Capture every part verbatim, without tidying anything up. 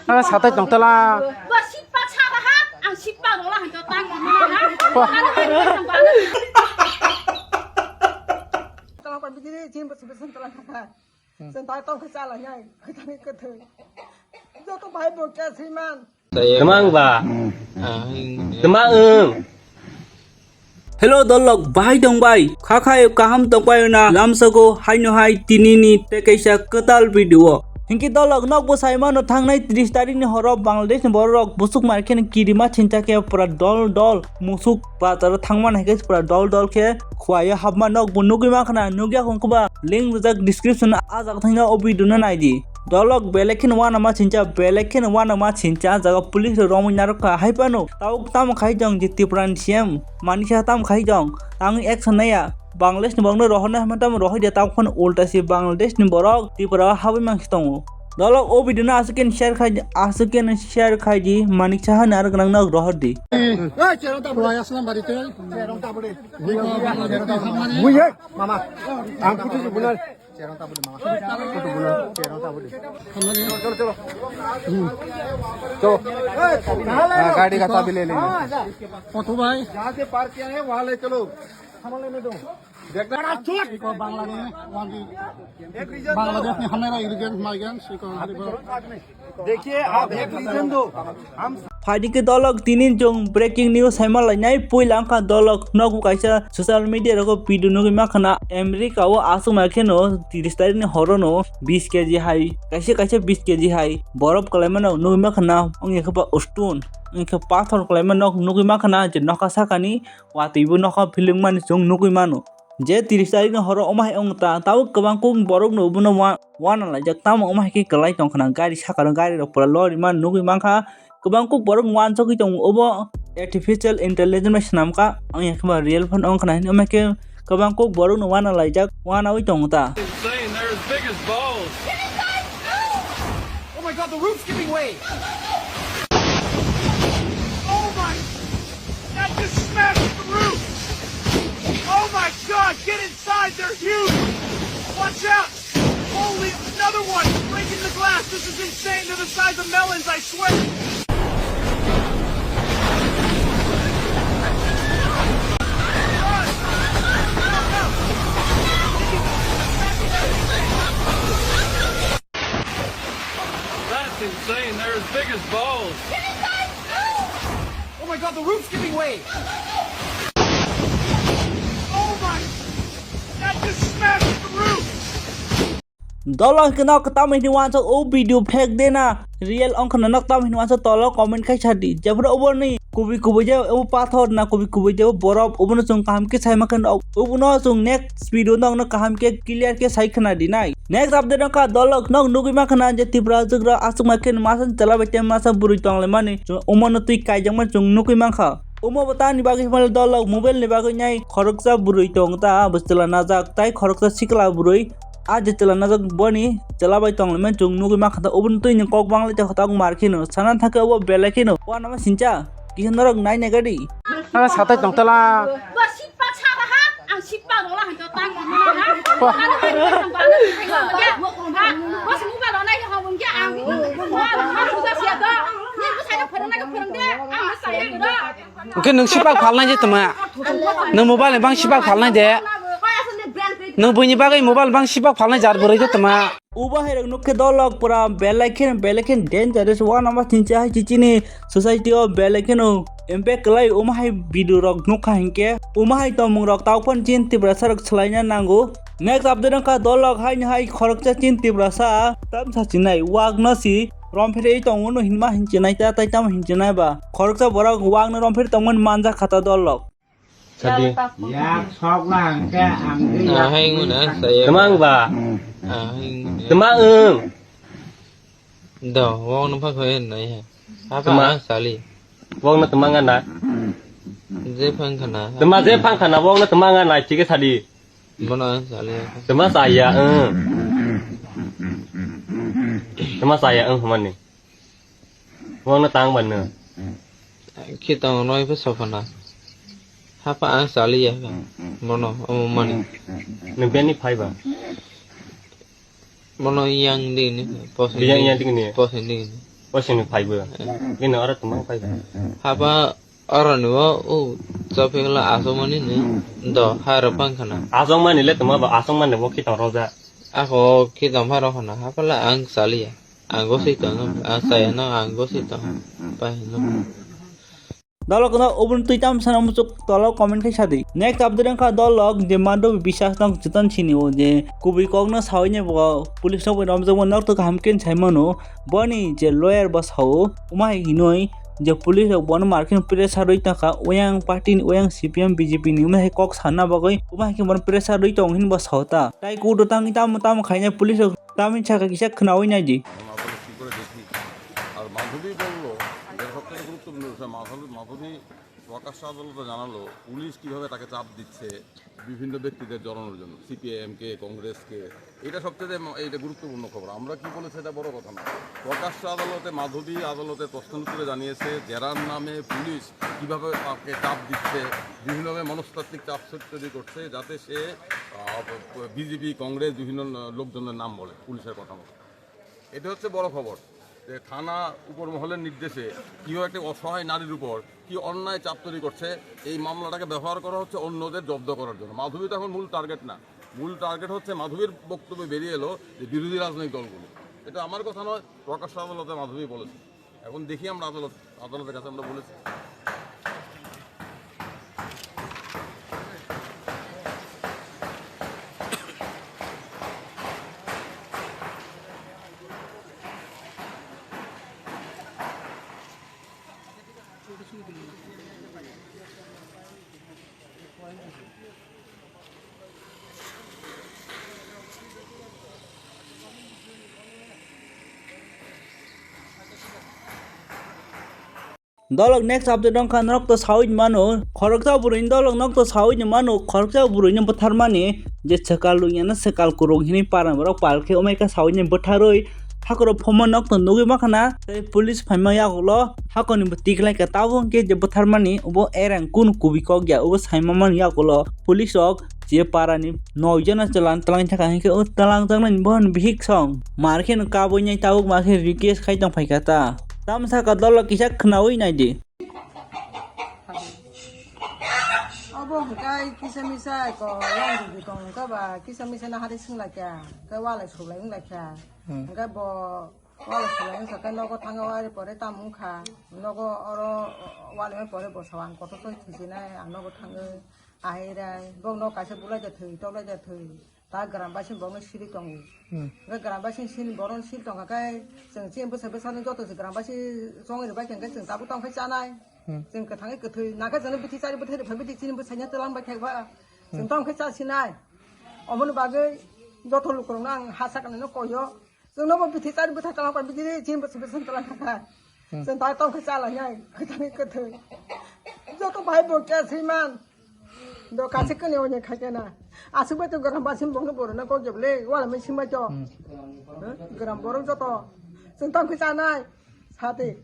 Nang satai tong tala. Bo sitpa saba ha, ang sitpa rola hangto tang rola ha. Wah. Ano hai ang bana. Tala pa bigiri jim pa sibesan tala ha. Sen tai tong kachala nyai. Kachala kachala. Joto bhai bo kya siman. Tamang ba. Tamang. Hello dolok, bahai tong bai? Kha khai kaham tong bai na lamsago haino hai tini ni tei kaisa kwtal video. Hinki dolok nok bo sai mano thangnai tris tarik ni horo Bangladesh ni borok busuk mar khe kirima chinta khe pura dol dol musuk bazar o thangma hai khe pura dol dol khe khwaya hapma nok bo nugwi ma khna nugya khon kuba link rijak description o ah jaga thangna o video no nai di. Dolok belai kheno uanama sincha, belai kheno uanama sincha, jaga police rok romwi narwkha. Hai phano tabuk tamo khai jong je Tripura ni C M Manik Saha tamo khai jong, tangwi action naiya. Bangladesh ni borokno rohornai hwnma tamo rohorya, tabuk phano ulta se Bangladesh ni borok Tripura o habwi mankhe tongo. Dolok o video no aswk khe share khai, aswk khe share khai di, Manik Saha ni aro gwnang no rohor di. Mama, ang photo se bunai. Cherong tabuli mama. Photo bunai. Cherong tabuli. Chalo, chalo. Hmm. Chalo. हाँ, गाड़ी का चाबी ले लेंगे। ऑटो भाई। जहाँ से पार्क किया है, वहाँ ले चलो। सामान लेने दो। देखना। एक और बांग्लादेश, वहाँ की बांग्लादेश में हमारा इरिगेंट माइग्रेंट्स, एक और हमारे पास। देखिए, आप एक रीजन दो। हम Phaidi khe dolok tini chwng breaking news hai ma lainai. Puila wngkha dolok nogo kaisa social media rogo video nugwi mankha na America o aswk ma kheno tris tarik ni horo no bis K G hai, kaisa kaisa bis K G hai borop kwlai mano nugwi mankha na, wngya khe ba stone, wngya khe pathor kwlai mano nugwi mankha na je nokha saka ni watwi bo nokha philwng mani chwng nugwi mano. Je tris tarik ni horo omo hai wng ta, tabuk kwbang kuk borok no bono wa-, wana laijak, tamo omo hai khe kwlai tong khna, gari saka rok, gari rok pura lorima nugwi mankha, kwbang kuk borok wansugwi tongo, obo artificial intelligence bai swnam kha, wngya khe ba real phone wng khna hwnwi, omo hai khe kwbang kuk borok no wana laijak, wanaui tongo ta. Insane, they're as big as balls. Oh my God, the roof's giving way! Oh my, that just smashed the roof! Oh my God, get inside, they're huge! Watch out! Holy, another one! Breaking the glass! This is insane! They're the size of melons, I swear! That's insane. They're as big as balls. Oh my God, the roof's giving way. Oh my, that just smashed the roof. Dolok khe no kwtam hini wansuk o video fake de na real wngkha na, no kwtam hini wansuk tolo comment khai sa di. Jephuru obo ni kubui kubui je obo pathor na kubui kubui je obo borop, obono chwng kaham khe sai ma khe no, obono chwng next video no kaham khe clear khe sai khna di nai. Next update wngkha dolok, nok nugwi mankha na je Tripura jugra aswk ma khe masa chwla bai tei masa bwrwi tonglaimani, omo no twi kaijakmani chwng nugwi mankha. Omo bo tani bagwi hwnba dolok mobile ni bagwi nai khoroksa bwrwi tong ta, bo chwla najak tai khoroksa sikla bwrwi, a je chwla najak boni chwla bai tonglaimani chwng nugwi mankha ta, oboni twi ni kok banglai tei hotak mar kheno sana thangkhe obo belai kheno uanama sincha kisa norok nai nai gadi. Satai tong tala. Sitpak saba ha, ang sitpak rola hangto tang rola ha. Wah. Ano ano ang bana ang ya. Ha, bos mobile rona ya hawung ya ang. Wah, ha sudah siap dah. Ni bos saya pernah ke pernah deh. Ang saya udah. Oke, nung sitpak phalnai je tama. Nung mobile bang sitpak phalnai de. Nung buini bagwi mobile bang sitpak phalnai jar bwrwi de tama. Uba hai rok nuk khe dolok pura belai khe belai khe dangerous, uanama sincha hai chichini society o belai kheno impact kwlai, omo hai video rok nukha hinkhe omo hai tongmung rok tao phano chin Tiprasa rok swlaina nango. Next update wngkha dolok haini hai khoroksa chin Tiprasa tamsa chinai wak no si romphirwi tongo no hinma hinchinai ta tai tamo hinchinai ba khoroksa borok wak no romphir tongmani manjak kha ta dolok. Sadi. Yak sok lang ke ang di. Ah, hai nguna saya. Temang ba. Ah, hai nguna. Temang eng. Do, wong no phak hoye nai he. Apa Temang. Ang sali. Wong no temang ana. Je phang khana. Tema je phang khana wong no temang ana chike sadi. Bono ang sali. Tema saya eng. Tema saya eng mani. Wong no tang ban no. Khi tong noi phe sokana. Hapa ang sali ya. Bono omo mani. Nung beni phai ba. Bono yang di ni. Pos yang yang di ni. Pos di ni. Bosini phaibo. Bini oro tongma phaibo. Haba oro ni o, o chopikla asokmani ni do hairok phang khana. Asokmani le tongma ba asokmani bo khitong roja. Ako khitong phai rok khana. Hapala ang chaliya. Ang gosik tong, ang chaya no, ang gosik tong. Pai no. Dolok no obun twi tam sana muchuk tolo comment khai sadi. Next update wngkha dolok je Madhabi Biswas no chiton sini o je kubui kok no sawi ne bo police rok bai romjak bo nok to kaham ken sai mano. Boni je lawyer bo sao, umai hinoi je police rok bono markin pressure roi tangkha, oyang party ni, oyang C P M, B J P ni, umai kok sana bagoi, umai ke bono pressure roi tong hin bo sao ta. Tai kudo tang tamo tamo khaina police rok tamo saka kisa khnawi nai di. এখন আদালত কী করে দেখি। আর মাধবী বলল, যেটা সবথেকে গুরুত্বপূর্ণ বিষয়, মাধবী, মাধবী প্রকাশ্য আদালতে জানালো পুলিশ কিভাবে তাকে চাপ দিচ্ছে বিভিন্ন ব্যক্তিদের জড়ানোর জন্য, সিপিআইএমকে, কংগ্রেসকে। এটা সবচেয়ে ম-, এটা গুরুত্বপূর্ণ খবর। আমরা কি বলেছি, এটা বড় কথা না। প্রকাশ্য আদালতে মাধবী আদালতে প্রশ্ন উত্তরে জানিয়েছে, জেরার নামে পুলিশ কিভাবে তাকে চাপ দিচ্ছে, বিভিন্নভাবে মনস্তাত্ত্বিক চাপ তৈরি করছে, যাতে সে, আহ, বিজেপি, কংগ্রেস, বিভিন্ন লোকজনের নাম বলে পুলিশের কথা মতো। এটা হচ্ছে বড় খবর যে থানা উপর মহলের নির্দেশে কিভাবে একটা অসহায় নারীর উপর কি অন্যায় চাপ তৈরি করছে, এই মামলাটাকে ব্যবহার করা হচ্ছে অন্যদের জব্দ করার জন্য। মাধবী তো এখন মূল টার্গেট না, মূল টার্গেট হচ্ছে, মাধবীর বক্তব্যে বেরিয়ে এলো যে বিরোধী রাজনৈতিক দলগুলো। এটা আমার কথা নয়, প্রকাশ্য আদালতে মাধবী বলেছে। এখন দেখি আমরা আদালত, আদালতের কাছে আমরা বলেছি। Dolok next update wngkha norok to sawi mano, khoroksa bwrwini dolok nok to sawi mano, khoroksa bwrwini bwtharmani je swkal lwngya no swkal kwrwng hinwi para borok pal khe omaika sawi bwtharwi hakoro phoma nok to nugwi mankha na tei police phaima yagulo. Hakoni bo tiklai kha, tabuk hwnkhe je bwtharmani obo erang kunu kubui kok ya, obo saima mani yagulo police rok je parani noi jona chwla twlang thaka hinkhe o twlang jaknani bohan bihik song mar kheno kabui nai tabuk ma khe request khai tong phaikha ta. Tamsa ka dolo kisa khnaui nai di. Obo hwnkhe kisa misa ko yang rwgwi tong wngkha ba kisa misa na hari swng lai kha, khe walai suklai wng lai kha. Hmm. Hwnkhe bo Wala salai wngkha khe nogo thangwi ari pore tamo wngkha. Nogo oro wali mai pore bo sao ang kotor khe thusinai, ang nogo thangwi ahairai. Bok nok kaisa bulai da thwi, toklai da thwi. Ta gram bai sini bokno siri tongo. Hmm. Hwnkhe gram bai sini sini borokno siri tongkha khe chwng chini bwsa bwsano joto se gram bai sini chongwi rwbai khe hwnkhe chwng tabuk tongkhe chanai. Hmm. Chwng kwthangwi kwthwi nakhe chwngno bithi chari bwthai rwkha bithi chini bwsaino twlang bai khe ba. Chwng tongkhe chasinai. Omoni bagwi joto lukurokno ang ha saknaino koyo. Chwngno bo bithi chari bwthai twlang kha, bithi chini bwsa bwsa twlang kha. Hmm. Chwng tai tong khe cha lai nai, kwthangwi kwthwi. Joto bai bo khe swi man. Do kaisa kani oni khai khe na. Aswk bai to gram basin bono borok na kok jebole, wala mai sing bai to. Hmm. Huh? Gram borok joto. Chwng tong khe cha nai. Sati.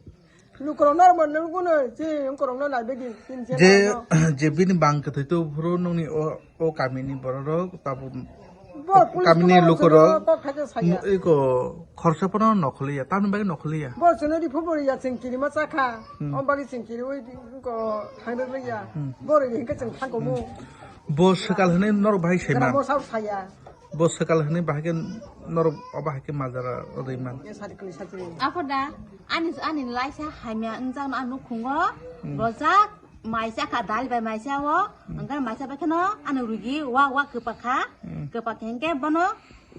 Lukurokno abo nukgwno, chini lukurokno naibe di, chini je, chini je bini bang kwthwi to phuru nokni o, o kamini bororok tabuk bo o police kamini lukurok kok khaikhe saya. Iko khoroksa phano nokholiya, tamni bagwi nokholiya. Bo chwngno riphu bo riya, chwng kirima chakha. Hmm. O bagwi chwng kiriwi ko thangdok liya. Hmm. Bo rwi hinkhe chwng thangkomu. Hmm. Bo swkal hwnwi norok bahai saiman. Bo sao saya. Bo swkal hwnwi bahai khe norok obo hai khe majra rwui man. Apo da, ani, ani laisa hamya wngjakno ang nukhungo, hmm, bojak, maisa kha dal bai maisa o, hmm, hwnkhe maisa bai kheno ani rugi wa, wa kwpak kha, hmm, kwpak khe hwnkhe bono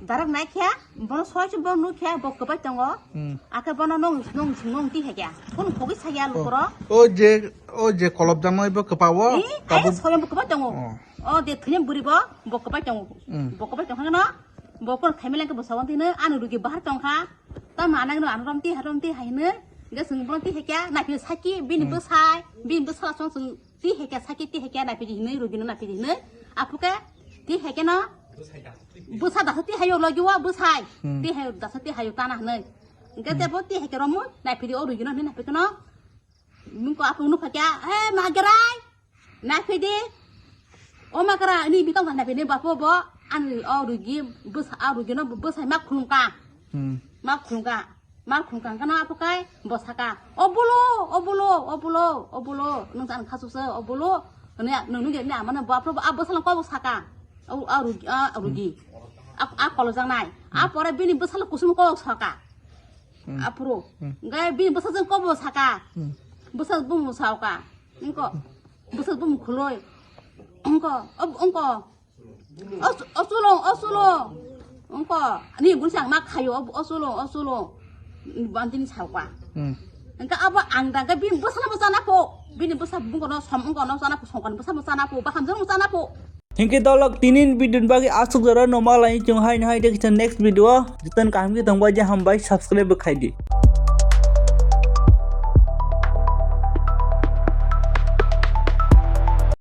darak nai khe, bono soi se bo nuk khe bo kwpai tongo, hmm, akhe bono nong, nong, nong ti hai khe, phone khogwi sa ya lukorok. O je, o je kolop jaknai bo kwpa o, eh, tabuk ai soi bo kwpai tongo. Oh. O de thwini bwrwi bo, bo kwbai tongo. Mm. Bo kwbai tongkha no, bo phone khaimai lang khe bo sawan tino, ano rugi bahar tongkha. Tamo anang no ano romti ha, romti ha hino. Ge sung bono ti hekya, naiphi saki, bini, mm, bwsai, bini bwsala song sung ti hekya saki, ti hekya naiphi di hino, rugi no naiphi di hino. Aphuke ti hekya no, bwsa dasa ti hayo logi wa bwsai. Mm. Ti hayo dasa ti hayo tana hino. Ge, mm, te bo ti hekya romu, naiphi di o rugi no hino naiphi no. Nung ko apung nuk hakya, eh, ma gerai. Naiphi di. O makra, ini bitong naiphi ni bapo bo. Ani o rugi, bus, a rugi no bus hai mak khulungka. Hmm. Mak khulungka. Mar khum kang kano apo kai bo saka, "O bolo, o bolo, o bolo, o bolo, nung jan khasu se, o bolo." Nungya nung nungya ni amane bo apo a bwsala kobok saka. O a rugi, a rugi. A, a kolojak nai. A pore bini bwsala kusum kobok saka. Apro. Gai bini bwsajwk kobok saka. Bwsa bumung sauka. Engko. Bwsa bumung khuloi. Engko. Ob-, engko. Os-, osulung, osulung. Engko. Ani gunsa ang nak khayo, ob-, osulung, osulung. Bantini sauka. Engka abo ang dangka bini bwsala bwsana po. Bini bwsa bungkono som engkono sana po, songkoni bwsa bwsana po, bahamjwk bwsana po. Hinkhe dolok tinin video ni bagwi aswk jora no malai chwng haino hai de kisa next video o. Jotono kaham khe tongbai je hambai subscribe bo khai di.